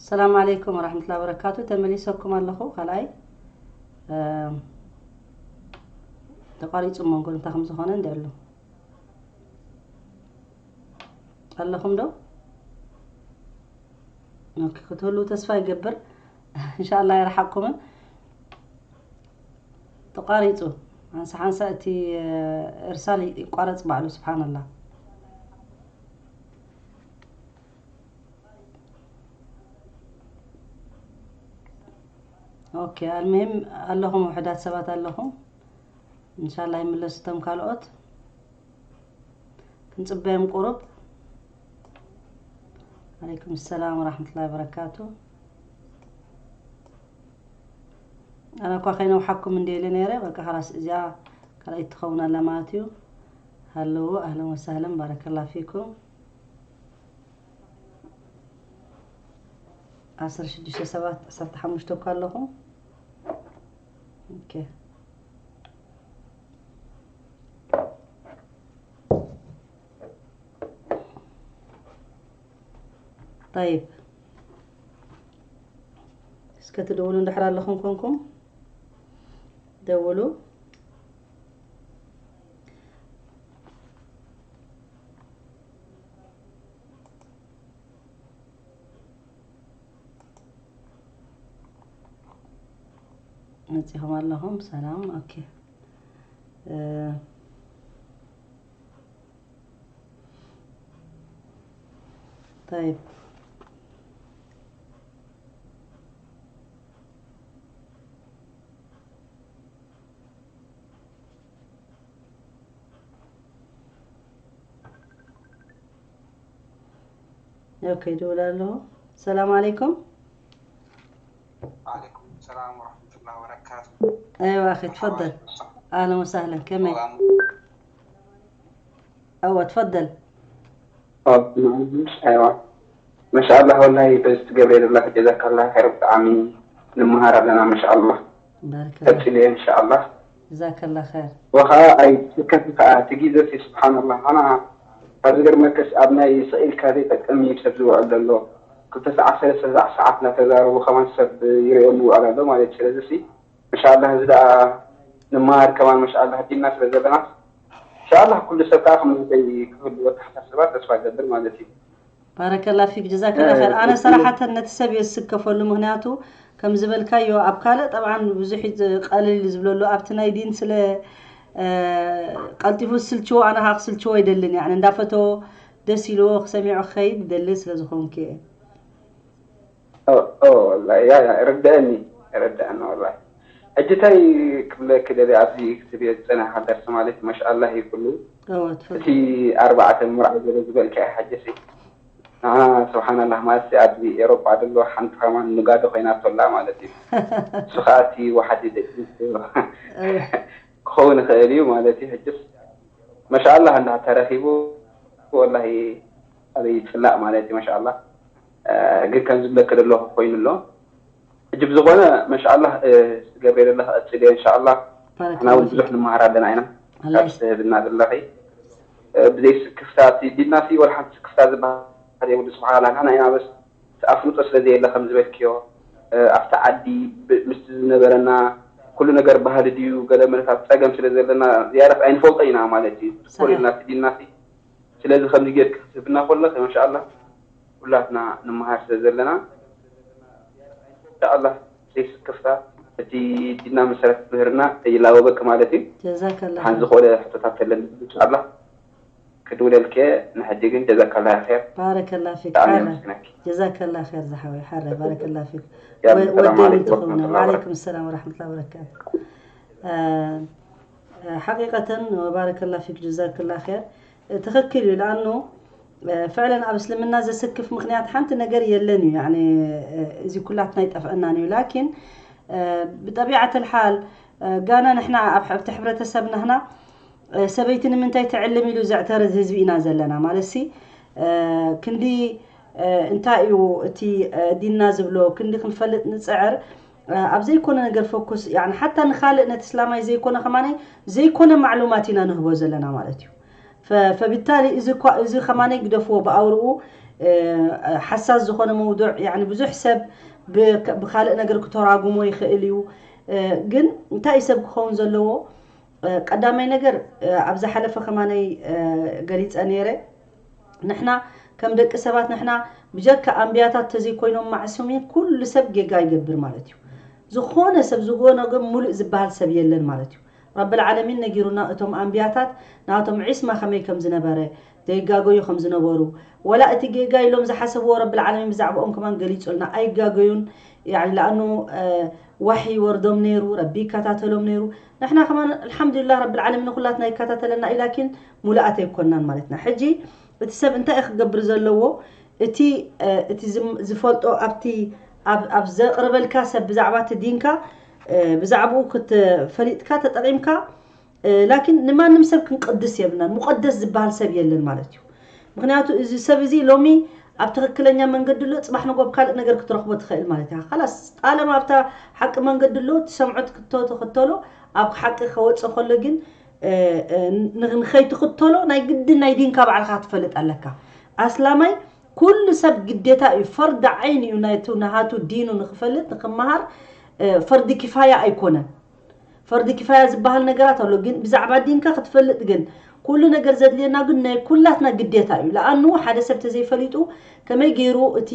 ሰላም ዓለይኩም ወራህመቱላሂ ወበረካቱ። ተመሊሰኩም ኣለኹ። ካልኣይ፣ እም፣ ተቋሪጹ መንጎ እንታይ ከም ዝኾነ እንድዕሉ። ኣለኹም ዶ? ኦኬ፣ ክትህሉ ተስፋ ይገብር። ኢንሻኣላህ ኣይረሓቅኩምን። ተቋሪጹ። ሓንሳ ሓንሳ እቲ፣ እ፣ እርሳል ይቋረጽ ባዕሉ፣ ስብሓንላህ። ኦኬ፣ ኣልሙሂም ኣለኹም፣ ውሑዳት ሰባት ኣለኹም። ኢንሻላህ ይምለሱ እቶም ካልኦት። ክንጽበዮም ቁሩብ። ዓለይኩም ሰላም ወራህመቱላሂ ወበረካቱ። ኣነ እኳ ከይነውሓኩም እንደ ኢለ ነይረ፣ በቃ፣ ኸላስ እዚኣ ካልኣይቲ ትኸውን ኣላ ማለት እዩ። ሃለዉ፣ ኣህለን ወሳህለን፣ ባረከላ ፊኩም። ዓሰርተ ሽዱሽተ ሰባት፣ ዓሰርተ ሓሙሽተ እኳ ኣለኹ። ኦኬ። طيب، እስከ ትደውሉ እንድሕር ኣለኹም ኮንኩም ደውሉ። መጺኹም ኣለኹም። ሰላም። ኦኬ። እ፣ طيب. ኦኬ፣ ይደውል ኣለኹ። ሰላም ዓለይኩም። ዓለይኩም ሰላም ወረሕመቱላሂ ወበረካቱ። ኣይዋ፣ ኣኺ፣ ትፈደል። መርሓባ። ኣህለን ወሳህለን፣ ከመይ? ሰላም። أوه، تفضل. أوه، معلش، أيوة. ما شاء الله، والله بس قبل الله جزاك الله خير، ብጣዕሚ ንመሃር ኣለና፣ ما شاء الله. ባረከላህ። ቀጽልዮ፣ إن شاء الله. ጀዛከላህ ኸይር። ወኸዓ ኣይትከፊ ከኣ፣ እቲ ግዜ ሲ፣ ስብሓንላህ፣ ኣና ካብ ዝገርመክስ፣ ኣብ ናይ ስቕ ኢልካ ዘይጠቅም እዩ ሰብ ዝውዕል ዘሎ። ክልተ ሰዓት፣ ሰለስተ ሰዓት እናተዛረቡ ከማን ሰብ ይርእዮም ይውዕል ኣሎ ማለት እዩ። ስለዚ ሲ፣ እንሻላህ፣ እዚ ደኣ ንመሃር ከማን፣ ማሻኣላህ፣ ዲንና ስለ ዘለና፣ እንሻላህ፣ ኩሉ ሰብ ከኣ ከም ናተይ ክህሉ ኣተሓሳስባ ተስፋ እገብር ማለት እዩ። ባረከላ ፊክ፣ ጀዛከላ ኸይር። ኣነ ሰራሓተን ነቲ ሰብ እየ ዝስከፈሉ፣ ምኽንያቱ ከም ዝበልካዮ ኣብ ካልእ ጠብዓን ብዙሕ እዩ ዝ-፣ ቀልል ኢሉ ዝብለሉ፣ ኣብቲ ናይ ዲን ስለ፣ እ፣ ቀልጢፉ ዝስልችዎ፣ ኣነ ኸኣ ክስልችዎ ኣይደልን፣ ያዕኒ እንዳፈተዎ ደስ ኢልዎ ክሰሚዖ ክኸይድ ይደሊ ስለ ዝኾንኩ እየ። ኦ፣ ኦ፣ ወላሂ፣ ያ፣ ያ፣ ይርድኣኒ፣ ይርድኣኒ፣ ወላሂ። ሕጂ እንታይ ክብለኪ ደልየ፣ ኣብዚ ክትብዮ ዝጸናሕካ ደርሲ ማለት፣ ማሻኣላህ እዩ ኩሉ። እወ፣ ትፈልጥ። እቲ ኣርባዕተ መርዓ ገለ ዝበልካዮ፣ ሕጂ ሲ፣ ንዓ፣ ስብሓንላህ፣ ማለት፣ ኣብዚ ኤሮጳ ዘሎ ሓንቲ ከማን ንጋዶ ኮይናቶ ኣላ ማለት እዩ። እሱ ከኣ እቲ ወሓዲ ደቂ ኣንስትዮ እወ። ክኸውን ይኽእል እዩ ማለት እዩ። ሕጅስ፣ ማሻኣላህ፣ እንዳ ተረኺቡ፣ ወላሂ፣ ኣበይ ይጽላእ ማለት እዩ፣ ማሻኣላህ። እ፣ ግን ከም ዝብለኪ ዘለኹ ኮይኑ ኣሎ። ሕጂ ብዝኾነ፣ ማሻኣላህ፣ እ፣ ትገብሪ ዘለኺ ቀጽልዮ፣ እንሻኣላህ። ባረከላህ ንሕና እውን ፊክ። ብዙሕ ንመሃር ኣለና ኢና። ኣላህ ካብ ይስ- ትህብና ዘለኺ፣ እ፣ ብዘይ ስክፍታ፣ እቲ ዲንና ሲ ወላ ሓንቲ ስክፍታ ዝበሃል የብሉ። ስብሓንላህ፣ ንሕና ኢና በስ እቲ ኣፍልጦ ስለ ዘየለ ከም ዝበልክዮ፣ እ፣ ኣብቲ ዓዲ ብ-፣ ምስቲ ዝነበረና ኩሉ ነገር ባህሊ ድዩ ገለ መለታት ጸገም ስለ ዘለና ዝያዳ ኣይንፈልጦ ኢና ማለት እዩ። ትኩር ሰሓ። ኢልና እቲ ዲንና ሲ ስለዚ ከምዚ ጌርኪ ክትህብና ከለኺ፣ ማሻኣላህ፣ ኩላትና ንመሃር ስለ ዘለና፣ ኢንሻኣላህ፣ ዘይስክፍታ፣ እቲ ዲንና መሰረት ምህርና ይላበበኪ ማለት እዩ። ጀዛከላ ሓን ኸይር። ዝኾነ ሕቶታት ተለኒ፣ ኢንሻኣላህ፣ ክድውለልኪ እየ። ንሕጂ ግን ጀዛከላ ኸይር። ባረከላ ፊክ፣ ብጣዕሚ ሓረ። የመስግነኪ። ጀዛከላ ኸይር ዝሓወይ፣ ሓረ፣ ባረከላ ፊክ። ያ፣ ወ-፣ ሰላም ወደይ ዓለይኩም እንትኸውን፣ ወረሕመቱላሂ ወዓለይኩም ሰላም ወረሕመቱላሂ ወበረካቱ። እ፣ ሓቂቀተን ወባረከላ ፊክ ጀዛክላ ኸይር። ትኽክል እዩ። ለኣኑ፣ እ፣ ፍዕለን ኣብ እስልምና ዘስክፍ ምኽንያት ሓንቲ ነገር የለን እዩ። ያኒ፣ እ፣ እዚ ኩላትና ይጠፍአናን እዩ። ላኪን፣ እ፣ ብጠቢዓት ልሓል፣ እ፣ ጋና ንሕና ኣብ ሕ-፣ ኣብቲ ሕብረተሰብ ናህና፣ እ፣ ሰበይቲ ንምንታይ ትዕልም ኢሉ ዘዕተርዝ ህዝቢ ኢና ዘለና። ማለት ሲ፣ እ፣ ክንዲ፣ እ፣ እንታይ እዩ እቲ፣ እ፣ ዲንና ዝብሎ፣ ክንዲ ክንፈልጥ ንጽዕር፣ እ፣ ኣብ ዘይኮነ ነገር ፎኩስ፣ ያኒ ሓታ ንኻልእ ነቲ እስላማይ ዘይኮነ ከማነይ ዘይኮነ ማዕሉማት ኢና ንህቦ ዘለና ማለት እዩ። ፈ-፣ ፈቢታሊ እዚ እኳ፣ እዚ ከማነይ ግደፍዎ ብኣውርኡ፣ ሓሳስ ዝኾነ መውዱዕ፣ ያኒ ብዙሕ ሰብ ብካልእ ነገር ክተራጉሞ ይኽእል እዩ። ግን እንታይ እዩ ሰብ ክኸውን ዘለዎ? ቀዳማይ ነገር፣ ኣብ ዝሓለፈ ከማነይ ገሊፀ ነይረ። ንሕና ከም ደቂ ሰባት ንሕና ብጀካ ኣንብያታት ተዘይኮይኖም ማዕሱሚን ኩሉ ሰብ ጌጋ ይገብር ማለት እዩ። ዝኾነ ሰብ ዝኾነ ግን ሙሉእ ዝበሃል ሰብ የለን ማለት እዩ። ረብል ዓለሚን ነጊሩና እቶም ኣንብያታት ናቶም ዒስማ ከመይ ከም ዝነበረ ዘይጋገዩ ከም ዝነበሩ፣ ወላ እቲ ጌጋ ኢሎም ዝሓሰብዎ ረብል ዓለሚን ብዛዕባኦም ከማን ገሊጹልና ኣይጋገዩን። ያኒ ለኣኑ ዋሒ ይወርዶም ነይሩ፣ ረቢ ይከታተሎም ነይሩ። ንሕና ከማን ኣልሓምዱሊላህ ረብል ዓለሚን ንኹላትና ይከታተለና እዩ፣ ላኪን ሙሉኣት ኣይኮናን ማለትና። ሕጂ እቲ ሰብ እንታይ እዩ ክገብር ዘለዎ? እቲ እቲ ዝም- ዝፈልጦ ኣብቲ ኣብ ኣብ ዘቕርበልካ ሰብ ብዛዕባ እቲ ዲንካ ብዛዕባኡ ክትፈሊጥካ ተጠቒምካ፣ ላኪን ንማንም ሰብ ክንቅድስ የብልናን። ሙቐደስ ዝበሃል ሰብ የለን ማለት እዩ። ምክንያቱ እዚ ሰብ እዚ ሎሚ ኣብ ትኽክለኛ መንገዲ ኣሎ፣ ፅባሕ ንጎ ኣብ ካልእ ነገር ክትረኽቦ ትኽእል ማለት እያ። ካላስ ጣለማ ኣብታ ሓቂ መንገዲ ኣሎ፣ ትሰምዖ ትክቶ ትኽተሎ፣ ኣብ ሓቂ ከወፅእ ከሎ ግን ንኸይትኽተሎ ናይ ግድን ናይ ዲንካ ባዕልካ ክትፈልጥ ኣለካ። ኣስላማይ ኩሉ ሰብ ግዴታ እዩ፣ ፈርድ ዓይን እዩ ናይቱ ናሃቱ ዲኑ ንክፈልጥ ንክመሃር ፈርድ ኪፋያ ኣይኮነን። ፈርድ ኪፋያ ዝበሃል ነገራት ኣሎ፣ ግን ብዛዕባ ዲንካ ክትፈልጥ ግን ኩሉ ነገር ዘድልየና ግን ናይ ኩላትና ግዴታ እዩ። ለኣኑ ሓደ ሰብ ተዘይፈሊጡ ከመይ ገይሩ እቲ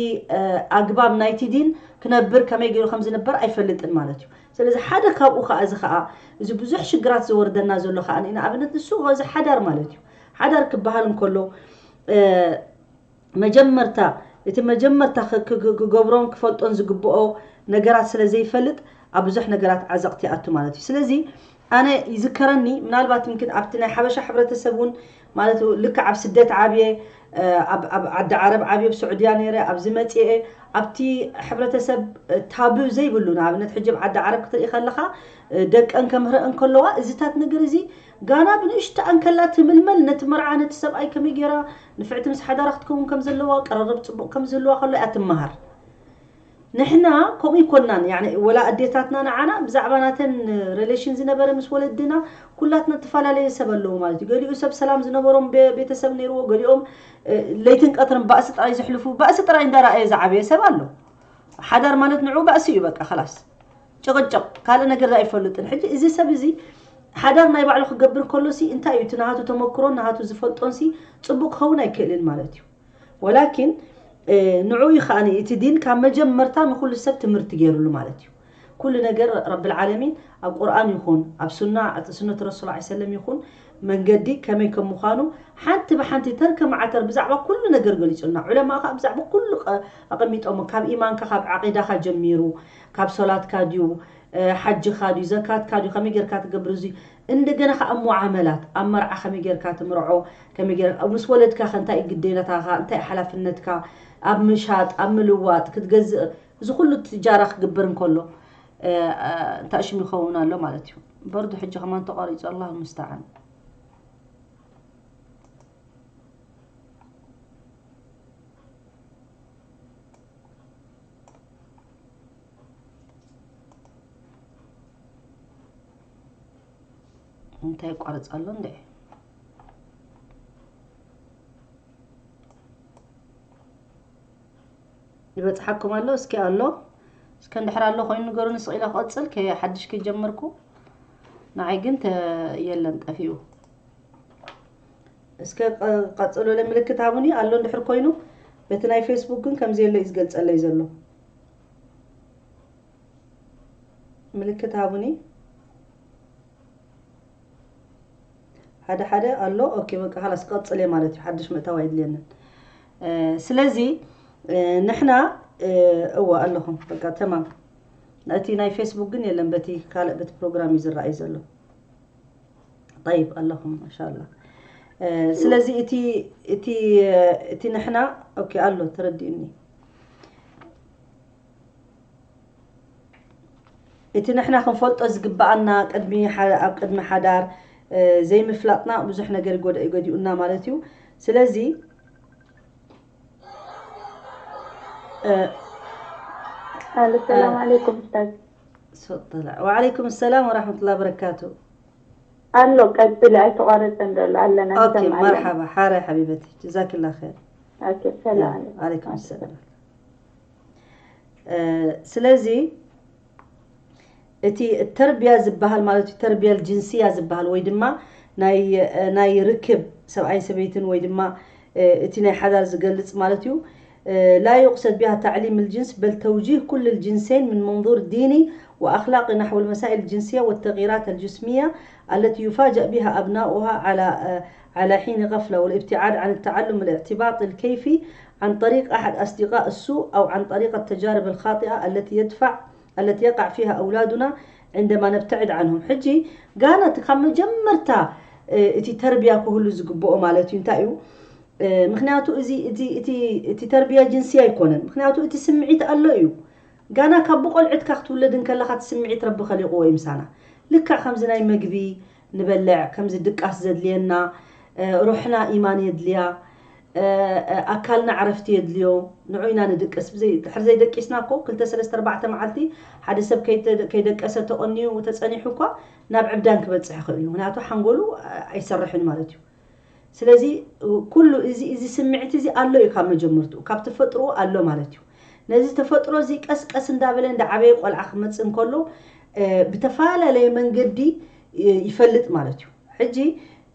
ኣግባብ ናይቲ ዲን ክነብር ከመይ ገይሩ ከም ዝንበር ኣይፈልጥን ማለት እዩ። ስለዚ ሓደ ካብኡ ከዓ እዚ ከዓ እዚ ብዙሕ ሽግራት ዝወርደና ዘሎ ከዓ ንኣብነት ንሱ እዚ ሓዳር ማለት እዩ። ሓዳር ክበሃል እንከሎ መጀመርታ እቲ መጀመርታ ክገብሮን ክፈልጦን ዝግብኦ ነገራት ስለ ዘይፈልጥ ኣብ ብዙሕ ነገራት ዓዘቕቲ ይኣቱ ማለት እዩ። ስለዚ ኣነ ይዝከረኒ ምናልባት ምክን ኣብቲ ናይ ሓበሻ ሕብረተሰብ እውን ማለት ልክዕ ኣብ ስደት ዓብየ ኣብ ዓዲ ዓረብ ዓብየ ኣብ ስዑድያ ነይረ ኣብዚ መፅኤ ኣብቲ ሕብረተሰብ ታቡ ዘይብሉ ንኣብነት ሕጂ ኣብ ዓዲ ዓረብ ክትርኢ ከለካ ደቀን ከምህረአን ከለዋ እዚታት ነገር እዚ ጋና ብንእሽተኣን ከላ ትምልመል ነቲ መርዓ ነቲ ሰብኣይ ከመይ ገይራ ንፍዕቲ ምስ ሓዳራ ክትከውን ከም ዘለዋ ቀረርብ ፅቡቕ ከም ዝህልዋ ከሎ እያ ትመሃር። ንሕና ከምኡ ይኮናን ወላ ኣዴታትና ንዓና ብዛዕባ ናተን ሬሌሽን ዝነበረ ምስ ወለድና ኩላትና እተፈላለየ ሰብ ኣለዎ ማለት እዩ። ገሊኡ ሰብ ሰላም ዝነበሮም ቤተሰብ ነይርዎ፣ ገሊኦም ለይትን ቀትርን ባእሲ ጥራይ ዘሕልፉ፣ ባእሲ ጥራይ እንዳረኣየ ዝዓበየ ሰብ ኣሎ። ሓዳር ማለት ንዑ ባእሲ እዩ በቃ ከላስ። ጭቕጭቕ ካልእ ነገር ኣይፈልጥን። ሕጂ እዚ ሰብ እዚ ሓዳር ናይ ባዕሉ ክገብር ከሎ ሲ እንታይ እዩ እቲ ናሃቱ ተመክሮን ናሃቱ ዝፈልጦን ሲ ጽቡቕ ክኸውን ኣይክእልን ማለት እዩ። ወላኪን ንዑ እዩ ከኣ እቲ ዲን ካብ መጀመርታ ንኹሉ ሰብ ትምህርቲ ገይሩሉ ማለት እዩ። ኩሉ ነገር ረብል ዓለሚን ኣብ ቁርኣን ይኹን ኣብ ሱና ስነት ረሱል ላ ሰለም ይኹን መንገዲ ከመይ ከም ምዃኑ ሓንቲ ብሓንቲ ተርከ ማዓተር ብዛዕባ ኩሉ ነገር ገሊጹልና። ዑለማ ከኣ ብዛዕባ ኩሉ ኣቐሚጦሞ ካብ ኢማንካ ካብ ዓቂዳካ ጀሚሩ ካብ ሶላትካ ድዩ ሓጅኻ ድዩ ዘካትካ ድዩ ከመይ ጌርካ ትገብር እዚ እንደገና ከኣ ሙዓመላት ኣብ መርዓ ከመይ ጌርካ ትምርዖ ከመይ ጌር ምስ ወለድካ ከ እንታይ ግዴታኻ እንታይ ሓላፍነትካ ኣብ ምሻጥ ኣብ ምልዋጥ ክትገዝእ እዚ ኩሉ ትጃራ ክግብር እንከሎ እንታይ ሽም ይኸውን ኣሎ ማለት እዩ። በርዱ ሕጂ ከማን ተቋሪጹ ኣላሁ ሙስተዓን። እንታይ ይቋረጽ ኣሎ እንዴ? ይበጽሓኩም ኣሎ እስኪ ኣሎ እስከ እንድሕር ኣሎ ኮይኑ ንገሩን ስቕ ኢለ ክቐጽል ከ ሓድሽ ከጀመርኩ ንዓይ ግን የለን ጠፊኡ። እስከ ቀጽሎ ለምልክት ሃቡኒ ኣሎ እንድሕር ኮይኑ በቲ ናይ ፌስቡክ ግን ከምዚ የለ እዩ ዝገልጸለይ ዘሎ። ምልክት ሃቡኒ። ሓደ ሓደ ኣሎ። ኦኬ በቃ ላስ ቀፅል እየ ማለት እዩ። ሓድሽ ምእታው ኣይድልየንን። ስለዚ ንሕና እወ ኣለኹም በቃ ተማም። እቲ ናይ ፌስቡክ ግን የለን፣ በቲ ካልእ በቲ ፕሮግራም እዩ ዝረኣይ ዘሎ። ጠይብ ኣለኹም ማሻላ። ስለዚ እቲ እቲ እቲ ንሕና ኦኬ ኣሎ ተረዲኡኒ። እቲ ንሕና ክንፈልጦ ዝግብኣና ቅድሚ ኣብ ቅድሚ ሓዳር ዘይምፍላጥና ብዙሕ ነገር ይጎድኡና ማለት እዩ። ስለዚ ሰላም ዓለይኩም ስታዝ። ወዓለይኩም ሰላም ወራሕመቱላ በረካቱ። ኣሎ ቀፅሊ ኣይተቋረፀን ዘሎ ኣለና። መርሓባ ሓራይ ሓቢበቲ ጀዛክላ ኸይር። ኦኬ፣ ሰላም ዓለይኩም። ዓለይኩም ሰላም። ስለዚ እቲ ተርቢያ ዝበሃል ማለት እዩ፣ ተርቢያ ጅንስያ ዝበሃል ወይ ድማ ናይ ርክብ ሰብኣይን ሰበይትን ወይ ድማ እቲ ናይ ሓዳር ዝገልፅ ማለት እዩ። لا يقصد بها تعليم الجنس بل توجيه كل الجنسين من منظور ديني وأخلاقي نحو المسائل الجنسية والتغييرات الجسمية التي يفاجأ بها أبناؤها على على حين غفلة والابتعاد عن التعلم الاعتباط الكيفي عن طريق أحد أصدقاء السوء أو عن طريق التجارب الخاطئة التي يدفع التي يقع فيها أولادنا عندما نبتعد عنهم. ሕጂ ጋና እቲ ካብ መጀመርታ እቲ ተርቢያ ክህሉ ዝግብኦ ማለት እዩ። እንታይ እዩ? ምክንያቱ እዚ እቲ ተርቢያ ጅንሲ ኣይኮነን። ምክንያቱ እቲ ስምዒት ኣሎ እዩ። ጋና ካብ ብቆልዕትካ ክትውለድ እንከለኻ እቲ ስምዒት ረቢ ከሊቕዎ እዩ ምሳና። ልክዕ ከምዚ ናይ መግቢ ንበልዕ፣ ከምዚ ድቃስ ዘድልየና፣ ሩሕና ኢማን የድልያ፣ ኣካልና ዕረፍቲ የድልዮ፣ ንዑ ኢና ንድቅስ። ድሕሪ ዘይደቂስና እኮ ክልተ ሰለስተ ኣርባዕተ መዓልቲ ሓደ ሰብ ከይደቀሰ ተቐንዩ ተጸኒሑ እኳ ናብ ዕብዳን ክበጽሕ ይኽእል እዩ። ምክንያቱ ሓንጎሉ ኣይሰርሕን ማለት እዩ። ስለዚ ኩሉ እዚ እዚ ስምዒት እዚ ኣሎ እዩ ካብ መጀመርትኡ፣ ካብ ተፈጥሮ ኣሎ ማለት እዩ። ነዚ ተፈጥሮ እዚ ቀስቀስ እንዳበለ እንዳዓበየ ቆልዓ ክመጽእ እንከሎ ብተፈላለየ መንገዲ ይፈልጥ ማለት እዩ። ሕጂ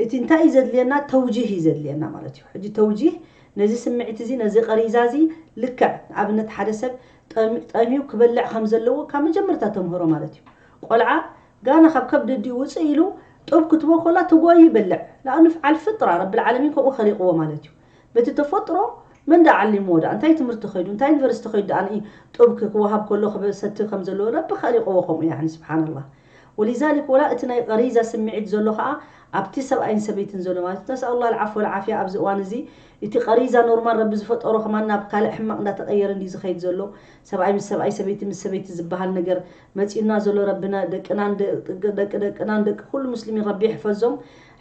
እቲ እንታይ እዩ ዘድልየና? ተውጂህ እዩ ዘድልየና ማለት እዩ። ሕጂ ተውጂህ ነዚ ስምዒት እዚ ነዚ ቀሪዛ እዚ ልክዕ ንኣብነት ሓደ ሰብ ጠምዩ ክበልዕ ከም ዘለዎ ካብ መጀመርታ ተምህሮ ማለት እዩ። ቆልዓ ጋና ካብ ከብዲ ኣዲኡ ውፅእ ኢሉ ጡብ ክትቦ ኮላ ተጓዩ ይበልዕ። ለኣኑ ፍዓል ፍጥራ ረብል ዓለሚን ከምኡ ከሊቕዎ ማለት እዩ። በቲ ተፈጥሮ መን ዳ ዓሊምዎ ዳ እንታይ ትምህርቲ ከይዱ እንታይ ዩኒቨርሲቲ ከይዱ ዳ ኣነ ጡብ ክወሃብ ከሎ ክበሰቲ ከም ዘለዎ ረቢ ከሊቕዎ ከምኡ ያኒ ስብሓንላህ። ወሊዛሊክ ወላ እቲ ናይ ቀሪዛ ስምዒት ዘሎ ከዓ ኣብቲ ሰብኣይን ሰበይትን ዘሎ ማለት ነስኣሉላህ ኣልዓፍ ወልዓፍያ ኣብዚ እዋን እዚ እቲ ቀሪዛ ኖርማል ረቢ ዝፈጠሮ ከማን ናብ ካልእ ሕማቕ እንዳተቐየረ እንዲ ዝኸይድ ዘሎ ሰብኣይ ምስ ሰብኣይ ሰበይቲ ምስ ሰበይቲ ዝበሃል ነገር መፂኡና ዘሎ ረብና ደቅናን ደቂ ደቅናን ደቂ ኩሉ ሙስሊሚን ረቢ ይሕፈዞም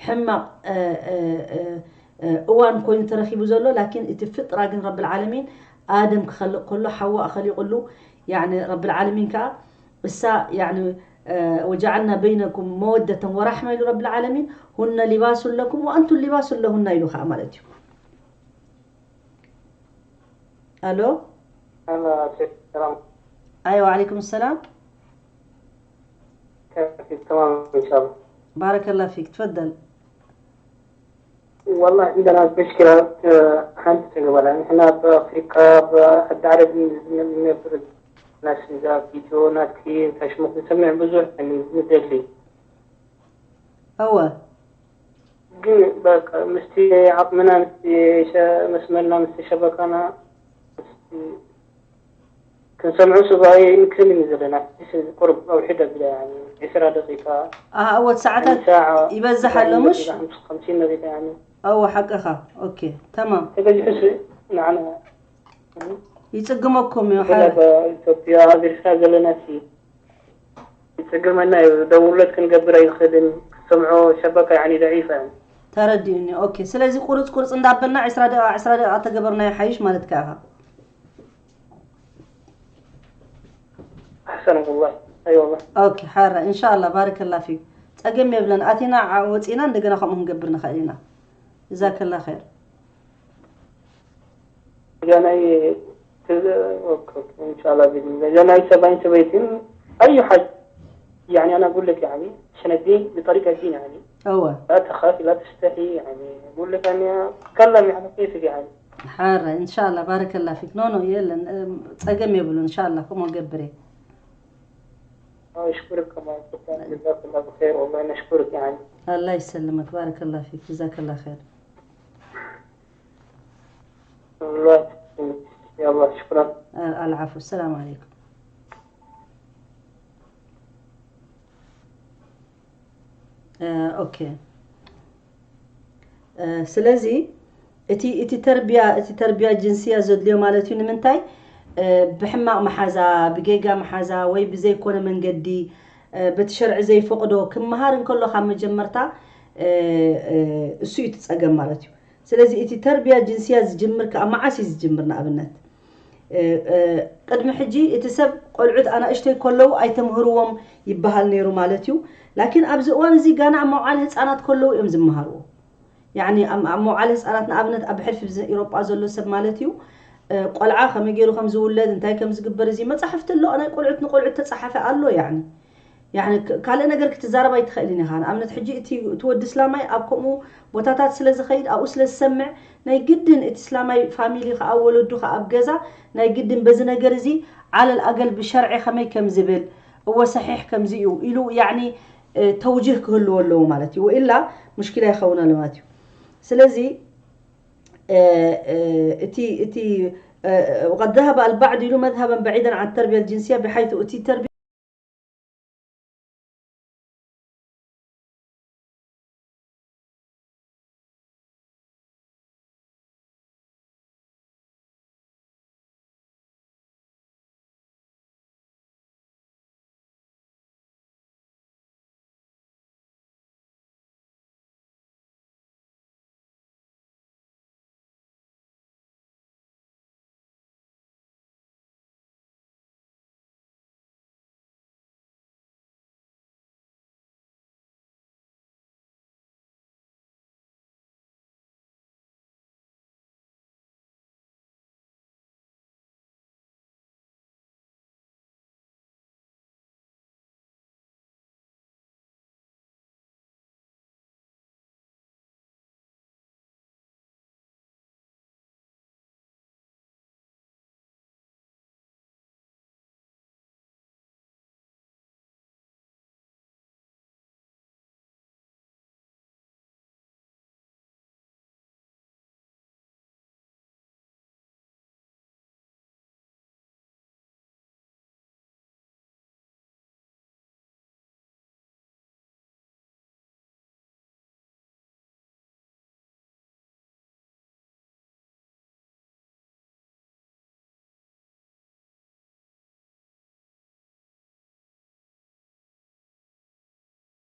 ሕማቕ እዋን ኮይኑ ተረኪቡ ዘሎ ላኪን እቲ ፍጥራ ግን ረብል ዓለሚን ኣደም ክኸልቕ ከሎ ሓዋ ከሊቕሉ ያኒ ረብል ዓለሚን ከዓ እሳ ያኒ وجعلنا بينكم مودة ورحمة ኢሉ ረብል ዓለሚን هن لباس لكم وأنتم لباس لهن ኢሉ ከዓ ማለት እዩ። الو. ايوه وعليكم السلام. تمام ان شاء الله. بارك الله فيك، تفضل. والله عندنا مشكلة. ሓንቲ ተገባላ ንሕና ኣብ ኣፍሪቃ ኣብ ዓዲ ዓረብ ንነብር ናስ እዛ ቪድዮ ናትኪ እንታይ ሽሙ ክንሰምዕ ብዙሕ ንደሊ እወ ግን በቃ ምስቲ ዓቕምና ምስቲ መስመርና ምስቲ ሸበካና ክንሰምዑ ስብኣይ ንክእል ኢና ዘለና ቁርብ ኣውሒድ ኣብለ ዕስራ ደቂቃ ኣወት ሰዓታት ይበዝሕ ኣሎ ምሽ ከምሲን መዚታ ኣወ ሓቅኻ ኦኬ ተማም ተበዚሑስ ንዓና ይፅግመኩም እዩ ኢትዮጵያ ኣቢርካ ዘለና ይፅግመና እዩ ደውለት ክንገብር ኣይንክእልን ክትሰምዖ ሸበካ ያኒ ደዒፈ ተረዲኡኒ ኦኬ ስለዚ ቁርፅ ቁርፅ እንዳበልና ዕስራ ደቂቃ ዕስራ ደቂቃ ተገበርናዮ ሓይሽ ማለት ከ ኢኻ ኣሕሰን ወላሂ ኣይ ወላሂ ኦኬ ሓራ እንሻላ ባረከላ ፊክ ፀገም የብለን ኣቲና ወፂና እንደገና ከምኡ ክንገብር ንኽእል ኢና ጀዛከላ ኸይር እዛ ናይ እንሻላ ቢዝኒ እዛ ናይ ሰብኣይን ሰበይትን ኣዩ ሓጅ يعني أنا أقول لك يعني عشان الدين بطريقة الدين يعني أوه لا تخافي لا تستحي يعني أقول لك يعني تتكلم يعني كيفك يعني ሓረ እንሻላ ባረከላ ፊክ ኖ ኖ የለን ጸገም የብሉ እንሻላ ከምኡ ገብሬ أشكرك كمان شكرا جزاك الله خير والله نشكرك يعني الله يسلمك بارك الله فيك جزاك الله خير الله يسلمك. يلا شكرا العفو السلام عليكم ኦኬ ስለዚ እቲ እቲ ተርቢያ እቲ ተርቢያ ጅንስያ ዘድልዮ ማለት እዩ ንምንታይ ብሕማቕ መሓዛ ብጌጋ መሓዛ ወይ ብዘይኮነ መንገዲ በቲ ሸርዒ ዘይፈቕዶ ክመሃር እንከሎ ካብ መጀመርታ እሱ እዩ ትፀገም ማለት እዩ ስለዚ እቲ ተርቢያ ጅንስያ ዝጅምር ከዓ መዓስ እዩ ዝጅምር ንኣብነት ቅድሚ ሕጂ እቲ ሰብ ቆልዑት ኣናእሽተይ ከለዉ ኣይተምህርዎም ይበሃል ነይሩ ማለት እዩ ላኪን ኣብዚ እዋን እዚ ጋና ኣብ መውዓል ህፃናት ከለዉ እዮም ዝመሃርዎ ያኒ ኣብ ኣብ መውዓሊ ህፃናት ንኣብነት ኣብ ሕልፊ ብዚ ኢሮጳ ዘሎ ሰብ ማለት እዩ። እ፣ ቆልዓ ከመይ ገይሩ ከም ዝውለድ እንታይ ከም ዝግበር እዚ መፃሕፍቲ ኣሎ። ናይ ቆልዑት ንቆልዑት ተፃሓፈ ኣሎ። ያኒ ያኒ ክ- ካልእ ነገር ክትዛረብ ኣይትኽእልን ኢኻ። ንኣብነት ሕጂ እቲ እቲ ወዲ እስላማይ ኣብ ከምኡ ቦታታት ስለ ዝኸይድ ኣብኡ ስለ ዝሰምዕ ናይ ግድን እቲ እስላማይ ፋሚሊ ከዓ ወለዱ ከዓ ኣብ ገዛ ናይ ግድን በዚ ነገር እዚ ዓለል ኣገል ብሸርዒ ከመይ ከም ዝብል እወ ሰሒሕ ከምዚ እዩ ኢሉ ያኒ እ፣ ተውጅህ ክህልዎ ኣለዎ ማለት እዩ። ወኢላ ሙሽኪላ ይኸውን ኣሎ ማለት እዩ። ስለዚ እ፣ እ፣ እቲ እቲ እ፣ وقد ذهب البعض ኢሉ مذهبا بعيدا عن التربية الجنسية بحيث እቲ ተርቢያ